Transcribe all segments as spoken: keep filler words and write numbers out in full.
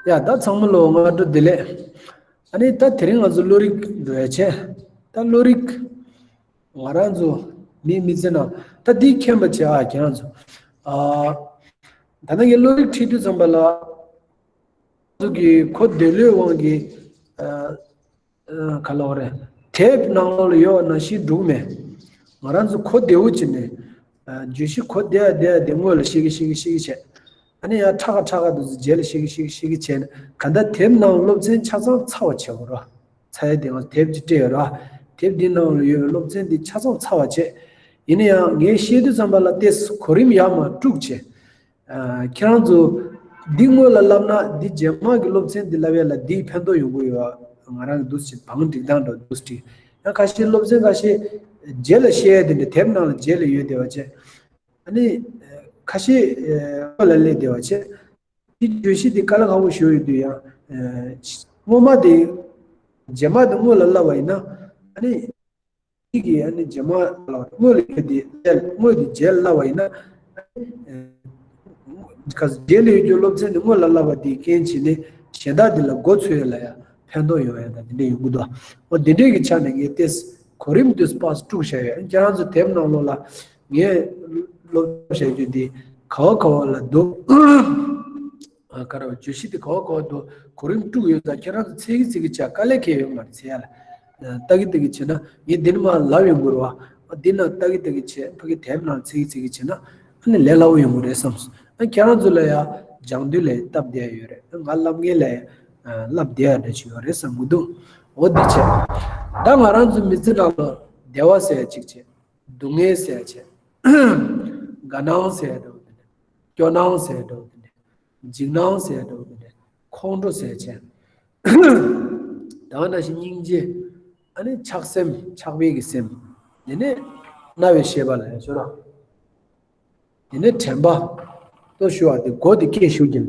ཡ་ད་ཚང་མ་ལོ་སྔ་དྲོ་བདེ་ལེགས། ཨ་ནི་ད་དེ་རིང་ང་ཚོ་བློ་རིག་འགྲོ་ཡ་བྱས། ད་བློ་རིག་ང་རང་ཚོ་མི་མི་ཚེ་ནང་ད་འདི་མཁྱེན་པ་བྱས་ཨ་ཁྱེད་རང་ཚོ། ཨ་ད་ནང་གི་བློ་རིག་ཁྲིད་དུས་ཙམ་པ་ལ་ང་ཚོ་གི་གོ་བདེ་ལོས་དབང་གིས་ཨ། ག་ལབ་དགོས་རེད། དེབ་ནང་ལོགས་ལ་ཡོད་ནང་བཞིན་འགྲུག་མེད། ང་རང་ཚོ་གོ་བདེ་བོ་བྱས་ནས། བརྗོད་གཞི་གོ་བདེ་བ་བདེ་བ་དེ་སྔོན་ལ་ཤེས་ཀྱི་ཤེས་ཀྱི་ཤེས་ཀྱི་བྱས། ཨ་ནི་ཡང་ཁྲ་ཁ་ཁྲ་ཁ་འདུག་ཚེ་རྗེས་ལ་ཤེས་ཀྱི་ཤེས་ཀྱི་ཤེས་ཀྱི་བྱས་ནས་ག་འདྲ་དེབ་ནང་སློབ་ཚན་ཆ་ཚང་ཚར་བ་བྱེད་དགོས་རེད། ཚར་ཡ་དེ་ང་དེབ་ཅིག་སྤྲད་ཡོད་རེད། དེབ་འདི་ནང་ལ་ཡོད་པའི་སློབ་ཚན་འདི་ཆ་ཚང་ཚར་བ་བྱས། ཡིན་ན་ཡང་ངས་བཤད་དུས་ཙམ་པ་ལ་ཏོག་ཙམ་གོ་རིམ་ཡར་མར་དཀྲུགས་བྱས། ཁྱེད་རང་ཚོ་འདི་སྔོན་ལ་བསླབ་ན་འདི་རྗེས་མ་གི་སློབ་ཚན་འདི་བསླབ་ཡས་ལ་འདིའི་ཕན་ཐོགས་ཡོང་གི་ཡོད། ང་རང་གི་འདུག་སེ་བང་སྒྲིག་སྟངས་འདྲ་འདུག་སེ་ཡང་ཁ་ཤས་སློབ་ཚན་ཁ་ཤས་རྗེས་ལ་བཤད་ཡས་དེ་འདྲ་དེབ་ནང་ལ་རྗེས་ལ་ཡོད་བསྡད་པ་བྱས། ཨ་ནི་ཁ་ཤས་སྔོན་ལ་སླེབས་བསྡད་པ་བྱས། འདི་བརྗོད་གཞི་འདི་དཀའ་ལས་ཁག་པོ་ཞིག་ཡོད་དུས་ཡང་སྔོན་མ་དེ་རྗེས་མ་དེ་སྔོན་ལ་བསླབ་པ་ཡིན་ན་ཨ་ནི། གཅིག་གིས་ཨ་ནི་རྗེས་མ་ལ་དངོས་ལ་ཡོད་དེ་དངོས་དེ་རྗེས་ལ་བསླབ་པ་ཡིན་ན། ཁ་རྗེས་ལ་ཡོད་རྒྱུ་སློབ་ཚན་དེ་སྔོན་ལ་བསླབ་པ་དེའི་རྐྱེན་བྱས་ནས་གཞན་དག་དེ་ལ་མགོ་ཚོས་ཡ་ལ་ཡང་ཕན་ཐོགས་ཡོང་ཡ་དང་དེ་འདྲ་ཡོང་གི་འདུག་འོ་དེ་འདྲའི་གི་ཆ་ནས་ངས་ཏེས་གོ་རིམ་དུ་སྤགས་དཀྲུགས་བཞག་ཡོད། ཁྱེད་རང་ཚོ་དེབ་ནང་ལོགས་ལ་ངས་སློབ་སྦྱོང་བྱ་རྒྱུ་དེ་ག་བ་ག་བ་ལ་འདུག་ག་རེ་བ་བརྗོད་གཞི་དེ་ག་བ་ག་བ་འདུག་གོ་རིམ་དཀྲུགས་ཡོད་ཙང་ཁྱེད་རང་ཚོ་ཚིག་གི་ཚིག་གི་ཆ་དཀའ་ལས་ཁེལ་ཡོད་མ་རེད་ཟེར་ཡ་ལ། ལྟ་གི་ལྟ་གི་བྱས་ན་ངས་འདི་ནས་མར་ལབ་ཡོང་གི་རེད་བ། འདི་ན་ལྟ་གི་ལྟ་གི་བྱས་ཕ་གི་དེབ་ནང་ཚིག་གི་ཚིག་གི་བྱས་ན་ཨ་ནི་ལས་སླ་བོ་ཡོང་གི་རེད་བསམ་སོང་། ཨ་ཁྱེད་རང་ཚོ་ལ་ཡ་སྦྱང་དུས་ལ་སྟབས་བདེ་ཡ་ཡོད་རེད། ང་ལབ་མཁན་ལ་ཡ་ལབ་བདེ་ཡ་འདྲ་ཞིག་ཡོད་རེད་བསམ་གི་འདུག་འོ་འདི་བྱས། ད་ང་རང་ཚོ་མི་ཚེ་ནང་ལ་བདེ་བ་ཟེར་ཡ་གཅིག་བྱས། སྡུག་བསྔལ་ཟེར་ཡ་བྱས། དགའ་སྣང་ཟེར་ཡ་འདྲ་བོ་དེ་འདྲ། སྐྱོ་སྣང་ཟེར་ཡ་འདྲ་བོ་དེ་འདྲ། འཇིགས་སྣང་ཟེར་ཡ་འདྲ་བོ་དེ་འདྲ། ཁོང་ཁྲོ་ཟེར་ཡ་བྱས། ད་ག་ནང་བཞིན་སྙིང་རྗེ། ཨ་ནི་ཆགས་སེམས་ཆགས་པའི་གི་སེམས། དེ་ནས་སྨྲ་བའི་ཤེས་པ་ལ་ཡ་ཆོས་ར། དེ་ནས་དྲན་པ། ལྟོ་ཞུ་བ་དེ་མགོ་དེ་སྐད་ཞུ་གྱིན།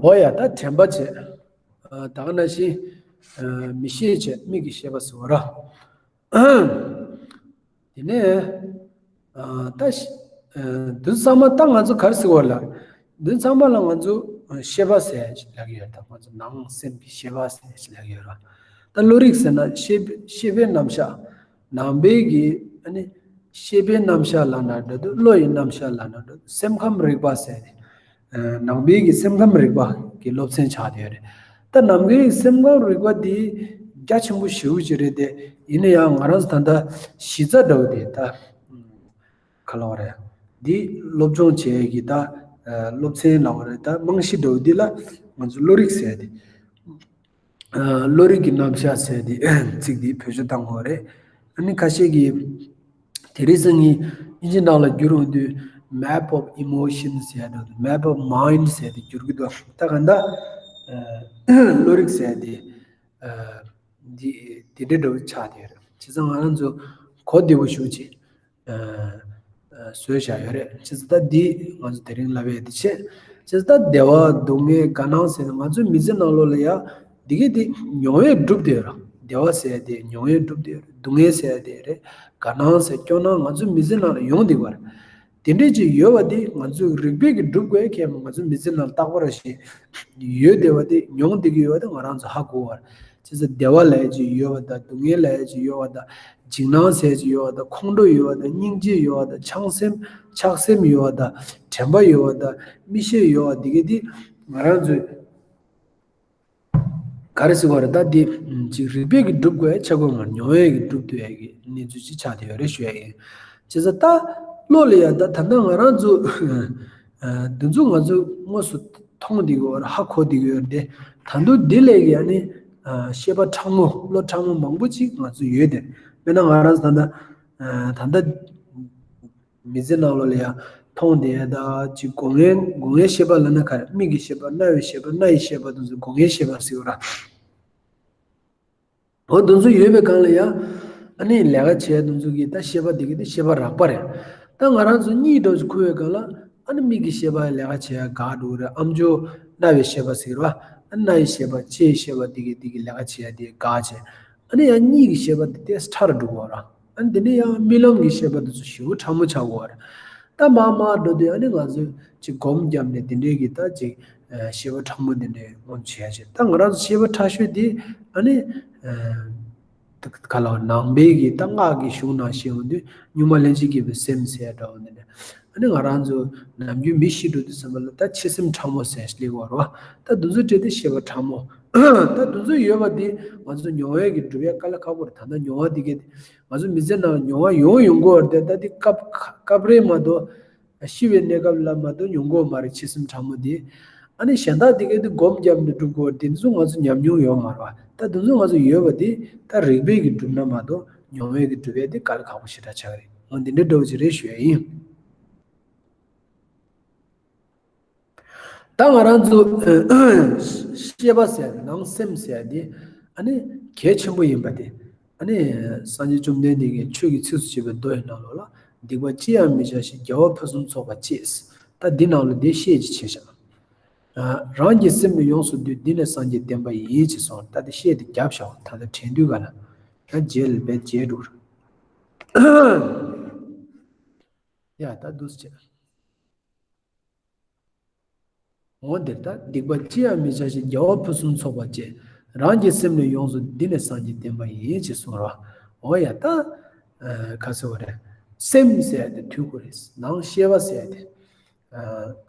འོ་ཡ་ད་དྲན་པ་བྱས། ད་ག་ནང་བཞིན་མིག་ཤེས་བྱས་མིག་གི་ཤེས་པ་ཟེར་བ་ར། དེ་ནས་ད་དུས་ཚང་མ་ད་ང་ཚོ་ག་རེ་ཟེར་བ་ལ། དུས་ཚང་མ་ལ་ང་ཚོ་ཤེས་པ་ཟེར་ལབ་ཀྱི་ཡོད། ད་ང་ཚོ་ནང་སེམས་ཀྱི་ཤེས་པ་ཟེར་ལབ་ཀྱི་ཡོད་ར། ད་བློ་རིག་ཟེར་ན་ཤེས་ཤེས་པའི་རྣམ་གཞག་ནང་པའི་གི་ཨ་ནི་ཤེས་པའི་རྣམ་གཞག་ལབ་ན་འདྲ་འདུག་བློ་ཡི་རྣམ་གཞག་ལབ་ན་འདྲ་འདུག་སེམས་ཁམས་རིག་པ་ཟེར་ཏེ། ནང་པའི་གི་སེམས་ཁམས་རིག་པ་གི་སློབ་ཚན་ཆགས་བསྡད་ཡོད་རེད། ད་ནང་པའི་སེམས་ཁམས་རིག་པ་འདི་རྒྱ་ཆེན་པོ་ཞེ་པོ་ཅིག་རེད་དེ། ཡིན་ན་ཡང་ང་རང་ཚོ་ད་ལྟ་གཞི་རྩ་འདྲ་བོ་དེ་ད་ག་ལབ་དགོས་རེད། འདི་སློབ་སྦྱོང་བྱེད་ཀྱི་ད་སློབ་ཚན་ལབ་དགོས་རེད། ད་རྨང་གཞི་འདྲ་བོ་འདི་ལ་ང་ཚོ་བློ་རིག་ཟེར་ཏེ། བློ་རིག་གི་རྣམ་གཞག་ཟེར་ཏེ་ཚིག་འདི་བེད་སྤྱོད་བཏང་དགོས་རེད། ཨ་ནི་ཁ་ཤས་ཀྱིས་དེ་རིང་སང་ཉིན་དབྱིན་ཇི་ནང་ལ་བསྒྱུར་འོང་དུས་Map of Emotions ཟེར་ཡ་འདུག Map of Mind ཟེར་ཏེ་བསྒྱུར་གྱི་འདུག་ད་ག་འདྲ་བློ་རིག་ཟེར་ཏེ་འདི་འདི་འདྲ་འདྲ་བོ་ཆགས་བསྡད་ཡོད་རེད། བྱས་ཙང་ང་རང་ཚོ་གོ་བདེ་བོ་ཞུ་ཅིག་བཟོས་བཞག་ཡོད་རེད། བྱས་ཙང་ད་འདི་ང་ཚོ་དེ་རིང་ལབ་ཡས་འདི་བྱས། བྱས་ཙང་ད་བདེ་བ་སྡུག་བསྔལ་དགའ་སྣང་ཟེར་ན་ང་ཚོའི་མི་ཚེ་ནང་ལོགས་ལ་ཡ་འདི་གི་འདི་མྱོང་བས་གྲུབ་བསྡད་ཡོད་རེད། བདེ་བ་ཟེར་ཡ་དེ་མྱོང་བས་གྲུབ་བསྡད་ཡོད་རེད། སྡུག་བསྔལ་ཟེར་ཡ་དེ་རེད། དགའ་སྣང་ཟེར་སྐྱོ་སྣང་ང་ཚོའི་མི་ཚེ་ནང་ལ་ཡོང་བསྡད་པ་རེད། དེ་འདྲས་ཅིག་ཡོད་པ་དེ་ང་ཚོའི་རིག་པས་ཀྱིས་སྒྲུབ་དགོས་ཁེལ་མ་ང་ཚོའི་མི་ཚེ་ནང་རྟག་པར་ཞིག་ཡོད་བསྡད་པ་དེ་མྱོང་བསྡད་ཀྱི་ཡོད་པ་དེ་ང་རང་ཚོ་ཧ་གོ་བ་རེད། བྱས་ཙང་བདེ་བ་ལབ་ཡ་ཅིག་ཡོད་པ་དང་སྡུག་བསྔལ་ལབ་ཡ་ཅིག་ཡོད་པ་དང་འཇིགས་སྣང་ཟེར་ཡ་ཅིག་ཡོད་པ་དང་ཁོང་ཁྲོ་ཡོད་པ་དང་སྙིང་རྗེ་ཡོད་པ་དང་ཆགས་སེམས་ཆགས་སེམས་ཡོད་པ་དང་དྲན་པ་ཡོད་པ་དང་མིག་ཤེས་ཡོད་པ་འདི་ག་དེ་ང་རང་ཚོས་ག་རེ་ཟེར་བ་རེད། ད་འདི་ཅིག་རིག་པས་ཀྱིས་སྒྲུབ་དགོས་ཡ་ཆགས་དགོས་མ་མྱོང་བས་ཀྱིས་སྒྲུབ་ཐུབ་ཡ་གི་གནས་ཚུལ་ཅིག་ཆགས་བསྡད་ཡོད་རེད་ཞུ་ཡ་ཡིན། བྱས་ཙང་ད་བློ་ལ་ཡ་ད་ད་ལྟ་ང་རང་ཚོ་འདི་ཚོ་ང་ཚོ་དངོས་སུ་མཐོང་བསྡད་ཀྱི་ཡོད་རེད། ཧ་གོ་བསྡད་ཀྱི་ཡོད་རེད་དེ། ད་དུང་འདི་ལས་ཀྱི་ཨ་ནི་ཤེས་པ་ཕྲ་མོ་བློ་ཕྲ་མོ་མང་པོ་ཅིག་ང་ཚོ་ཡོད་དེ། དཔེར་ན་ང་རང་ད་ལྟ་ད་ལྟ་མི་ཚེ་ནང་ལོགས་ལ་ཡང་མཐོང་བསྡད་ཡ་ད་ཅིག་སྒོ་ལྔའི་སྒོ་ལྔའི་ཤེས་པ་ལབ་ན་ག་རེ། མིག་གི་ཤེས་པ། རྣ་བའི་ཤེས་པ། སྣ་ཡི་ཤེས་པ་དེ་ཚོ་སྒོ་ལྔའི་ཤེས་པ་ཟེར་བ་ར། འོ་དེ་ཚོ་ཡོད་པའི་སྒང་ལ་ཡང་ཨ་ནི་ལས་ཀ་བྱས་དེ་ཚོ་གི་ད་ཤེས་པ་དེ་གི་དེ་ཤེས་པ་རགས་པ་རེད། ད་ང་རང་ཚོ་གཉིད་འདྲ་ཞིག་ཁུག་པའི་སྒང་ལ་ཨ་ནི་མིག་གི་ཤེས་པ་ལས་ཀ་བྱེད་ཡ་འགག་འགྲོ་གི་རེད། ཨམ་ཅོག་རྣ་བའི་ཤེས་པ་ཟེར་བ། ཨ་རྣ་ཡི་ཤེས་པ། ལྕེའི་ཤེས་པ་དེ་གི་དེ་གི་ལས་ཀ་བྱེད་ཡ་དེ་འགག་བྱས། ཨ་ནི་ཡང་གཉིད་ཀྱི་ཤེས་པ་དེ་ཏོག་ཙམ་ཕྲ་རུ་འགྲོ་གི་ཡོད་ར། ཨ་ནི་དེ་ནས་ཡང་རྨི་ལམ་གྱི་ཤེས་པ་དེ་ཚོ་ཞེ་པོ་ཕྲ་མོ་ཆགས་ཀྱི་ཡོད་ར། ད་མར་མར་འགྲོ་དུས་ཨ་ནི་ང་ཚོས་ཅིག་སྒོམ་བརྒྱབ་ནས་དེ་འདྲའི་གི་ད་ཅིག་ཨ་ཤེས་པ་ཕྲ་མོ་དེ་འདྲའི་མངོན་བྱེད་ཡ་བྱེད། ད་ང་རང་ཚོ་ཤེས་པ་ཕྲ་ཤོས་དེ་ཨ་ནི་ཨ་ག་ལ་བ་ནང་པའི་གི་ད་སྔགས་ཀྱི་གཞུང་ནང་བཤད་ཡོང་དུས་གཉུག་མ་ལྷན་ཅིག་སྐྱེས་པའི་སེམས་ཟེར་ཡ་འདྲ་བོ་འདི་ནས། ཨ་ནི་ང་རང་ཚོ་ནམ་རྒྱུན་མི་ཤི་འགྲོ་དུས་ཙམ་པ་ལ་ད་འཆི་སེམས་ཕྲ་མོ་ཟེར་སླེབས་ཀྱི་ཡོད་རེད་བ། ད་དེ་ཚོ་སྤྲད་དེ་ཤེས་པ་ཕྲ་མོ། ད་དེ་ཚོ་ཡོད་པ་དེ་ང་ཚོ་མྱོང་བའི་གི་སྒྲུབ་ཡ་དཀའ་ལས་ཁག་པོ་རེད། ད་ལྟ་མྱོང་བ་དེ་གས་ང་ཚོ་མི་ཚེ་ནང་མྱོང་བ་ཡོང་ཡོང་གི་ཡོད་རེད་དེ། ད་དེ་སྐབས་སྐབས་རེ་མ་གཏོགས་ཤི་བའི་གནས་སྐབས་ལ་མ་གཏོགས་མྱོང་གི་ཡོད་མ་རེད། འཆི་སེམས་ཕྲ་མོ་དེ། ཨ་ནི་གཞན་དག་དེ་གས་དེ་སྒོམ་བརྒྱབ་ནས་སྒྲུབ་དགོས་རེད། དེ་ཚོ་ང་ཚོ་ཉམས་མྱོང་ཡོད་མ་རེད་བ། ད་དེ་ཚོ་ང་ཚོ་ཡོད་པ་དེ་ད་རིག་པའི་གི་སྒྲུབ་ན་མ་གཏོགས་མྱོང་བའི་གི་སྒྲུབ་ཡ་དེ་དཀའ་ལས་ཁག་པོ་ཞེ་དྲག་ཆགས་ཀྱི་རེད། འོ་འདི་འདྲའི་འདྲ་བོ་ཅིག་རེད་ཞུ་ཡ་ཡིན། ད་ང་རང་ཚོ་ཤེས་པ་ཟེར་ཡ་དེ་ནང་སེམས་ཟེར་ཡ་དེ་ཨ་ནི་གལ་ཆེན་པོ་ཡིན་པ་དེ། ཨ་ནི་སངས་རྒྱས་བཅོམ་ལྡན་འདས་ཀྱིས་ཆོས་ཀྱི་ཚིགས་སུ་བཅད་པའི་མདོ་ཡི་ནང་ལོགས་ལ། སྡིག་པ་ཅི་ཡང་མི་བྱ་ཞིང་། དགེ་བ་ཕུན་སུམ་ཚོགས་པར་སྤྱད། ད་འདི་ནང་ལ་འདི་བཤད་ཅིག་བྱས་བཞག་རང་གི་སེམས་ནི་ཡོངས་སུ་འདུལ། འདི་ནི་སངས་རྒྱས་བསྟན་པ་ཡིན། ཅེས་གསུངས། ད་འདི་བཤད་དེ་བརྒྱབ་བཞག་ད་ལྟ་དྲན་དུས་ག་ལ་ཡང་རྗེས་ལ་བས་རྗེས་འགྲོ། ཡ་ད་འདུག་སེ་བྱས། འོ་འདིར་ད་སྡིག་པ་ཅི་ཡང་མི་བྱ་ཞིང་། དགེ་བ་ཕུན་སུམ་ཚོགས་པར་སྤྱད། རང་གི་སེམས་ནི་ཡོངས་སུ་འདི་ནི་སངས་རྒྱས་བསྟན་པ་ཡིན། ཅེས་གསུངས་རོ། འོ་ཡ་ད་ཁ་སེ་བ་རེད། སེམས་ཟེར་ཡ་དེ་དུལ་དགོས་རེད། ནང་ཤེས་པ་ཟེར་ཡ་དེ་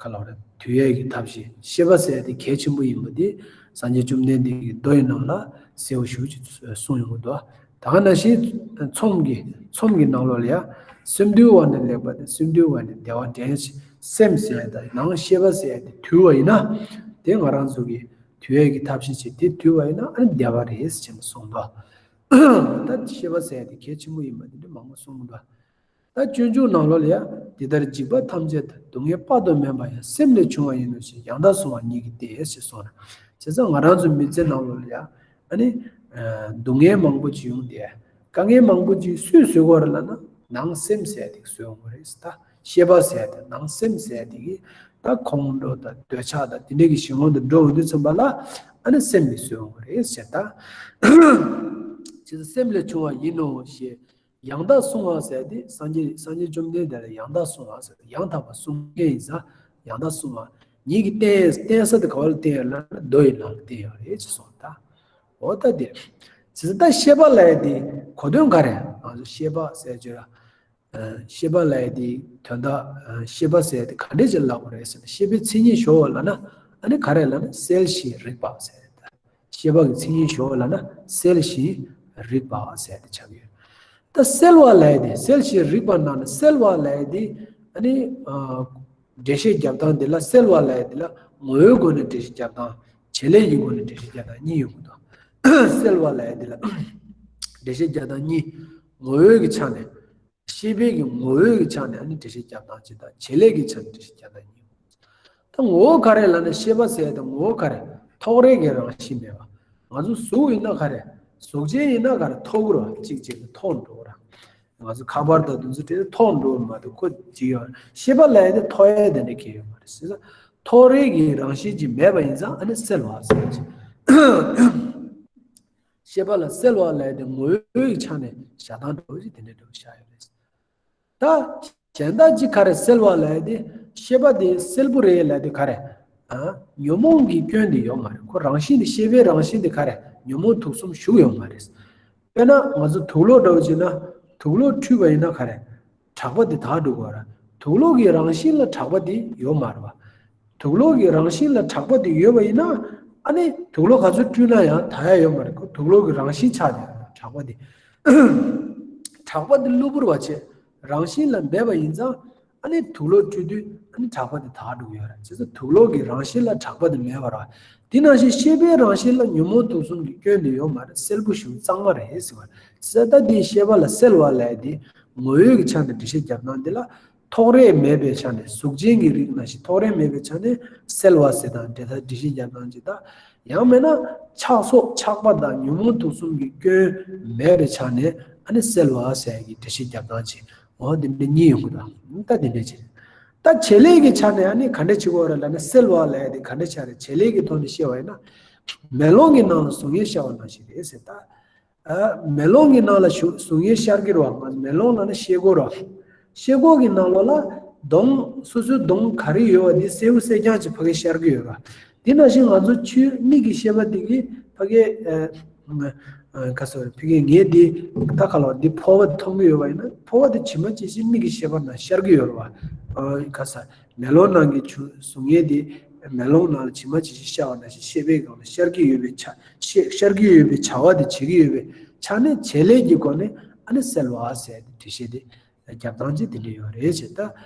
ཁ་ལོ་རེད། དུལ་ཡས་ཀྱི་ཐབས་ཤེས། ཤེས་པ་ཟེར་ཡ་དེ་གལ་ཆེན་པོ་ཡིན་པ་དེ་སངས་རྒྱས་བཅོམ་ལྡན་འདས་ཀྱི་མདོ་ཡི་ནང་ལ་གསལ་བོ་ཞེ་ཅིག་གསུངས་ཡོང་གི་འདུག་ད་ག་ནང་བཞིན་ཚོམས་ཀྱི་ཚོམས་ཀྱི་ནང་ལོགས་ལ་ཡང་སེམས་དུལ་བ་ནི་ལེགས་པ་སྟེ། སེམས་དུལ་བ་ནི་བདེ་བ་འདྲེན་ཞིང་། སེམས་ཟེར་ཡ་དང་ནང་ཤེས་པ་ཟེར་ཡ་དེ་དུལ་བ་ཡིན་ན། དེ་ང་རང་ཚོ་གི་དུལ་ཡས་ཀྱི་ཐབས་ཤེས་བྱེད་དེ་དུལ་བ་ཡིན་ན་ཨ་ནི་བདེ་བ་རེད་ཅེས་གསུངས་འདུག་ད་ཤེས་པ་ཟེར་ཡ་དེ་གལ་ཆེན་པོ་ཡིན་པ་དེ་འདྲ་མང་པོ་གསུངས་འདུག་ད་སྤྱོད་འཇུག་ནང་ལོགས་ལ་ཡང་འདི་ལྟར་འཇིགས་པ་ཐམས་ཅད་དང་། སྡུག་བསྔལ་དཔག་ཏུ་མེད་པ་ཡང་། སེམས་ལས་བྱུང་བ་ཡིན་ནོ་ཞེས། ཡང་དག་བསྲུང་བ་ཉིད་ཀྱི་རྟེན་ཞེས་གསུངས་ནས། བྱས་ཙང་ང་རང་ཚོ་མི་ཚེ་ནང་ལོགས་ལ་ཡང་ཨ་ནི་སྡུག་བསྔལ་མང་པོ་ཅིག་ཡོང་དེ། དཀའ་ངལ་མང་པོ་ཅིག་སུས་བཟོད་དགོས་རེད་ལབ་ན་ནང་སེམས་ཟེར་དེ་བཟོད་དགོས་རེད། ད་ཤེས་པ་ཟེར་དེ་ནང་སེམས་ཟེར་དེ་གི་ད་ཁོང་ཁྲོ་དང་འདོད་ཆགས་དང་དེ་འདྲས་ཀྱི་ཞི་བོ་དུ་འགྲོ་འོང་དུས་ཙམ་པ་ལ་ཨ་ནི་སེམས་ཀྱིས་བཟོད་དགོས་རེད་ཟེར། ད་བྱས་ཙང་སེམས་ལས་བྱུང་བ་ཡིན་ནོ་ཞེས། ཡང་དག་བསྲུང་བ་ཟེར་དེ་སངས་རྒྱས་སངས་རྒྱས་བཅོམ་ལྡན་འདས་ལ་ཡང་དག་བསྲུང་བ་ཟེར། ཡང་དག་པར་བསྲུང་མཁན་ཡིན་ཙང་ཡང་དག་བསྲུང་བ། ཉིད་ཀྱི་རྟེན་རྟེན་ས་དེ་ག་བ་ལ་བརྟེན་ཡོད་ལབ་ན་མདོ་ཡི་ནང་ལ་བརྟེན་ཡོད་རེད་ཅེས་གསུངས། ད་འོ་ད་དེ་ཟེར། ད་ཤེས་པ་ལབ་ཡ་དེ་གོ་དོན་ག་རེ། ང་ཚོ་ཤེས་པ་ཟེར་བརྗོད་ལ་ཤེས་པ་ལབ་ཡ་དེ་དོན་དག་ཤེས་པ་ཟེར་ཡ་དེ་ག་འདྲས་ཅིག་ལབ་དགོས་རེད་ཟེར་ན། ཤེས་པའི་མཚན་ཉིད་ཞོག་ལབ་ན་ཨ་ནི་ག་རེ་ལབ་ན་གསལ་ཞིང་རིག་པ་ཟེར། ཤེས་པ་གི་མཚན་ཉིད་ཞོག་ལབ་ན་གསལ་ཞིང་རིག་པ་ཟེར་ཏེ་ཆགས་ཡོད། ད་གསལ་བ་ལབ་ཡ་དེ་གསལ་ཞིང་རིག་པ་ནང་ནས་གསལ་བ་ལབ་ཡ་དེ་ཨ་ནི་འགྲེལ་བཤད་རྒྱབ་སྟངས་དེ་ལ་གསལ་བ་ལབ་ཡ་དེ་ལ་ངོ་བོའི་སྒོ་ནས་འགྲེལ་བཤད་རྒྱབ་སྟངས། བྱེད་ལས་ཀྱི་སྒོ་ནས་འགྲེལ་བཤད་རྒྱབ་སྟངས་གཉིས་ཡོང་གི་འདུག་གསལ་བ་ལབ་ཡ་དེ་ལ་འགྲེལ་བཤད་རྒྱབ་སྟངས་གཉིས། ངོ་བོའི་གི་ཆ་ནས། ཤེས་པའི་གི་ངོ་བོའི་གི་ཆ་ནས་ཨ་ནི་འགྲེལ་བཤད་རྒྱབ་སྟངས་གཅིག་དང་། བྱེད་ལས་ཀྱི་ཆ་ནས་འགྲེལ་བཤད་རྒྱབ་སྟངས་གཉིས། ད་ངོ་བོ་ག་རེ་ལབ་ན་ཤེས་པ་ཟེར་ཡ་དེ་ངོ་བོ་ག་རེ། ཐོགས་རེག་གི་རང་བཞིན་མེད་པ། ང་ཚོ་གཟུགས་ཡིན་ན་ག་རེ། གཟུགས་ཅན་ཡིན་ན་ག་རེ་ཐོགས་ཀྱི་རེད་བ། གཅིག་གཅིག་ལ་ཐོགས་འགྲོ་ར། ང་ཚོ་ཁ་པར་དང་དེ་ཚོ་དེ་ཐོགས་འགྲོ་མ་གཏོགས་ཁོ་གཅིག་ཡོད། ཤེས་པ་ལབ་ཡ་དེ་ཐོགས་ཡ་དེ་འདྲ་གང་ཡང་ཡོད་མ་རེད་ཟེར། ཐོགས་རེག་གི་རང་བཞིན་གཅིག་མེད་པ་ཡིན་ཙང་ཨ་ནི་གསལ་བ་ཟེར་གྱི། ཤེས་པ་ལ་གསལ་བ་ལབ་ཡ་དེ་ངོ་བོའི་ཆ་ནས་བཞག་སྟངས་འདྲ་བོ་ཞིག་དེ་འདྲ་འདྲ་བོ་བཞག་ཡོད་རེད། ད་གཞན་དག་ཅིག་ག་རེ་གསལ་བ་ལབ་ཡ་དེ་ཤེས་པ་དེ་གསལ་པོ་རེད་ལབ་ཡ་དེ་ག་རེ། ཨ། ཉོན་མོངས་ཀྱི་སྐྱོན་དེ་ཡོད་མ་རེད། ཁོ་རང་བཞིན་དེ་ཤེས་པའི་རང་བཞིན་དེ་ག་རེ། ཉོན་མོངས་དུག་གསུམ་ཞུགས་ཡོད་མ་རེད། དཔེར་ན་ང་ཚོ་དུག་ལོག་འདྲ་བོ་བྱས་ན་དུག་ལོག་འཁྲུས་པ་ཡིན་ན་ག་རེ། དྲེག་པ་དེ་དག་འགྲོ་དགོས་ར། དུག་ལོག་གི་རང་བཞིན་ལ་དྲེག་པ་དེ་ཡོད་མ་རེད་བ། དུག་ལོག་གི་རང་བཞིན་ལ་དྲེག་པ་དེ་ཡོད་པ་ཡིན་ན་ཨ་ནི་དུག་ལོག་ག་ཚོད་བཀྲུས་ན་ཡང་དག་ཡ་ཡོད་མ་རེད། ཁོ་དུག་ལོག་གི་རང་བཞིན་ཆགས་ནས་དྲེག་པ་དེ། དྲེག་པ་དེ་གློ་བུར་བ་བྱས་རང་བཞིན་ལ་མེད་པ་ཡིན་ཙང་ ཨ་ནི་དུག་ལོག་འཁྲུད་དུས་ཨ་ནི་གྲགས་པ་དེ་དག་འགྲོ་གི་ཡོད་རེད། བྱས་ཙང་དུག་ལོག་གི་རང་བཞིན་ལ་གྲགས་པ་དེ་མེད་པ་རེད། དེ་ནང་བཞིན་ཤེས་པའི་རང་བཞིན་ལ་ཉོན་མོངས་དུག་གསུམ་གྱི་སྐྱོན་དེ་ཡོད་མ་རེད། སེལ་པོ་ཞིག་གཙང་མ་རེད་ཟེར་བ་རེད། བྱས་ཙང་ད་འདི་ཤེས་པ་ལ་སེལ་བ་ལབ་ཡ་དེ་ངོ་བོའི་གི་ཆ་ནས་འགྲེལ་བཤད་རྒྱབ་སྟངས་འདི་ལ། ཐོགས་རེག་མེད་པའི་ཆ་ནས་གཟུགས་ཅན་གྱི་རིགས་ནང་བཞིན་ཐོགས་རེག་མེད་པའི་ཆ་ནས་སེལ་བ་ཟེར་དང་འབྲེལ་ཐག་འགྲེལ་བཤད་རྒྱབ་སྟངས་ཅིག་དང་། ཡང་མིན་ན་ཆགས་སོགས་ཆགས་པ་དང་ཉོན་མོངས་དུག་གསུམ་གྱི་སྐྱོན་མེད་པའི་ཆ་ནས་ཨ་ནི་སེལ་བ་ཟེར་གྱི་འགྲེལ་བཤད་རྒྱབ་སྟངས་ཅིག་འོ་འདི་འདྲ་གཉིས་ཡོང་གི་འདུག་ད་འདི་འདྲ་བྱས། ད་བྱེད་ལས་ཀྱི་ཆ་ནས་ཨ་ནི་ག་འདྲ་བྱེད་དགོས་རེད་ལབ་ན། སེལ་བ་ལབ་ཡ་དེ་ག་འདྲ་བྱ་རེད། བྱེད་ལས་ཀྱི་ཐོག་ནས་བཤད་པ་ཡིན་ན། མེ་ལོང་གི་ནང་ལ་གཟུགས་བརྙན་ཤར་བ་ནང་བཞིན་རེད་ཟེར་ད། ཨ། མེ་ལོང་གི་ནང་ལ་གཟུགས་བརྙན་ཤར་གྱི་རེད་བ། མེ་ལོང་ལབ་ན་ཤེལ་སྒོ་རེད་བ། ཤེལ་སྒོ་གི་ནང་ལོགས་ལ་གདོང་། སོ་སོའི་གདོང་ག་རེ་ཡོད་བ་དེ་གསལ་པོ་གསལ་རྐྱང་ཅིག་ཕ་གིར་ཤར་གྱི་ཡོད་རེད་བ། དེ་ནང་བཞིན་ང་ཚོ་ཆོས་མིག་གི་ཤེས་པ་དེ་གིས་ཕ་གིར། ཨ། ཨ། ག་ཟེར། ཕ་གིར་ངས་འདི་ད་ག་ལ་འདི་ཕོ་བ་དེ་མཐོང་གི་ཡོད་པ་ཡིན་ན། ཕོ་བ་དེ་ཇི་མ་ཇི་བཞིན་མིག་གི་ཤེས་པ་ནང་ཤར་གྱི་ཡོད་རེད་བ། ཨ། ག་ཟེར། མེ་ལོང་ནང་གི་ཆུ་གཟུགས་བརྙན་དེ་མེ་ལོང་ནང་ལ་ཇི་མ་ཇི་བཞིན་ཤར་བ་ནང་བཞིན་ཤེས་པའི་སྒང་ལ་ཤར་གྱི་ཡོད་པའི་ཆ། ཤེས། ཤར་གྱི་ཡོད་པའི་བྱ་བ་དེ་བྱེད་ཀྱི་ཡོད་པའི་ཆ་ནས་བྱེད་ལས་ཀྱི་སྒོ་ནས་ཨ་ནི་སེལ་བ་ཟེར་ཏེ་འགྲེལ་བཤད་དེ་རྒྱབ་སྟངས་ཅིག་དེ་འདྲ་ཡོད་རེད་ཅེས། ད་